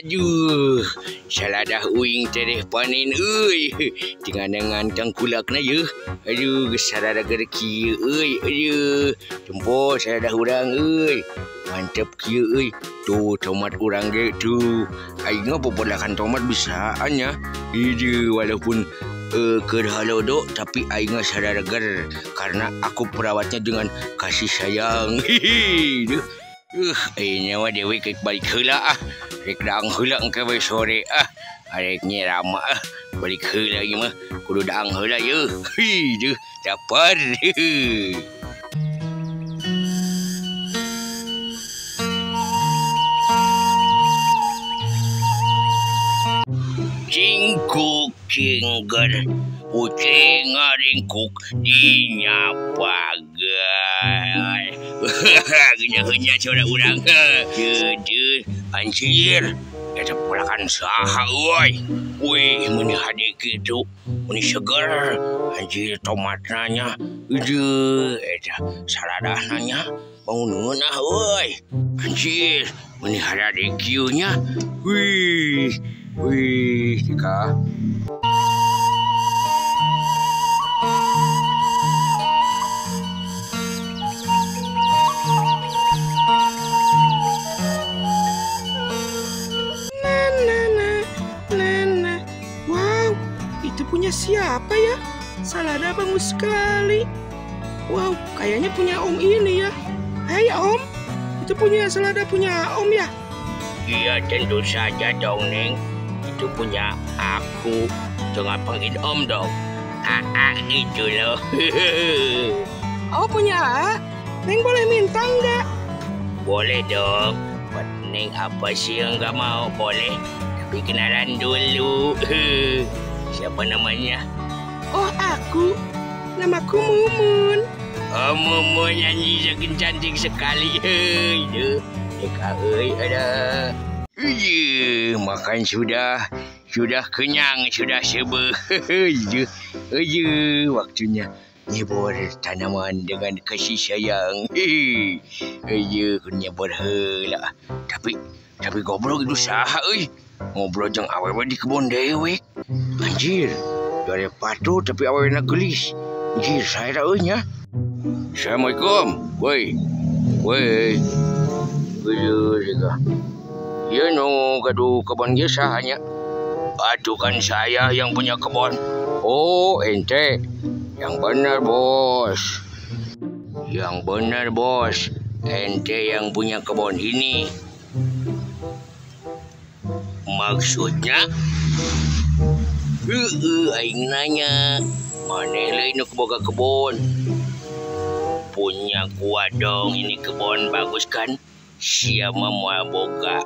Aduh, saladah uing tereh panen euy. Tinggal tangkulakna ye. Aduh, geus sarada kieu euy. Aduh, tempo saladah urang euy. Mantep kieu euy. Tuh tomat urang ge tuh. Aing popolakan tomat bisaan nya. Ieu walaupun keur halodo tapi aing sarareger karena aku perawatnya dengan kasih sayang. Hihi. Aing nyawa dewe rek balik heula ah. Rek daang heula engke we sore ah. Arek nyerama ah. Balik heula ieu mah kudu daang heula yeuh. Hi, duh, lapar. Cingkuk cingger, ucing ngaringkuk dinya pagar. Genya-genya suara urang. Deudeuh, anjir. Eta polakan saha euy. Wih, meuni hade kitu, meuni seger. Anjir tomatna nya. Eueuh, eta saladahna nya. Banguneunah euy. Anjir, meuni hade kieu nya. Wih. Wih, Tika. Na na na na na. Wow, itu punya siapa ya? Salada bagus sekali. Wow, kayaknya punya Om ini ya. Hai Om, itu punya selada punya Om ya? Iya, tentu saja dong, Neng. Itu punya aku. Jangan panggil Om dong. Aa gitu loh. Oh, punya A? Neng boleh minta nggak? Boleh dong. Buat Neng apa sih yang nggak mau? Boleh. Tapi kenalan dulu. Siapa namanya? Oh, aku. Namaku Mumun. Oh, Mumun nyanyi saking cantik sekali. Eka euy ada. Iya, makan sudah kenyang, sudah sebeh. Iya, waktunya nyebor tanaman dengan kasih sayang. Iya, nyebor heula. Tapi goblok itu saha euy. Ngobrol jeung awewe di kebon dewek. Anjir, dari patuh tapi awewena geulis. Anjir, saya euy nya. Assalamualaikum. Woi. Woi. Ya no, gaduh kebon ge sahanya. Aduh, kan saya yang punya kebon. Oh, ente. Yang benar, bos. Yang benar, bos. Ente yang punya kebon ini. Maksudnya? Aing nanya. Maneh lain nu boga kebon? Punya gua dong, ini kebon bagus kan? Siapa mau boga?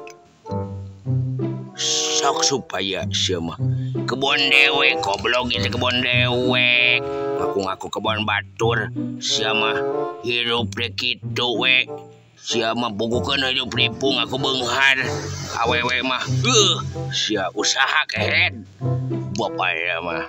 Sok supaya siapa kebon dewek, goblok itu kebon dewek. Aku ngaku kebon batur. Siapa hirup kitu we. Siapa bogokeun hirup ripu ngaku beunghar. Awewe mah sia usaha kehed. Bapak ya mah.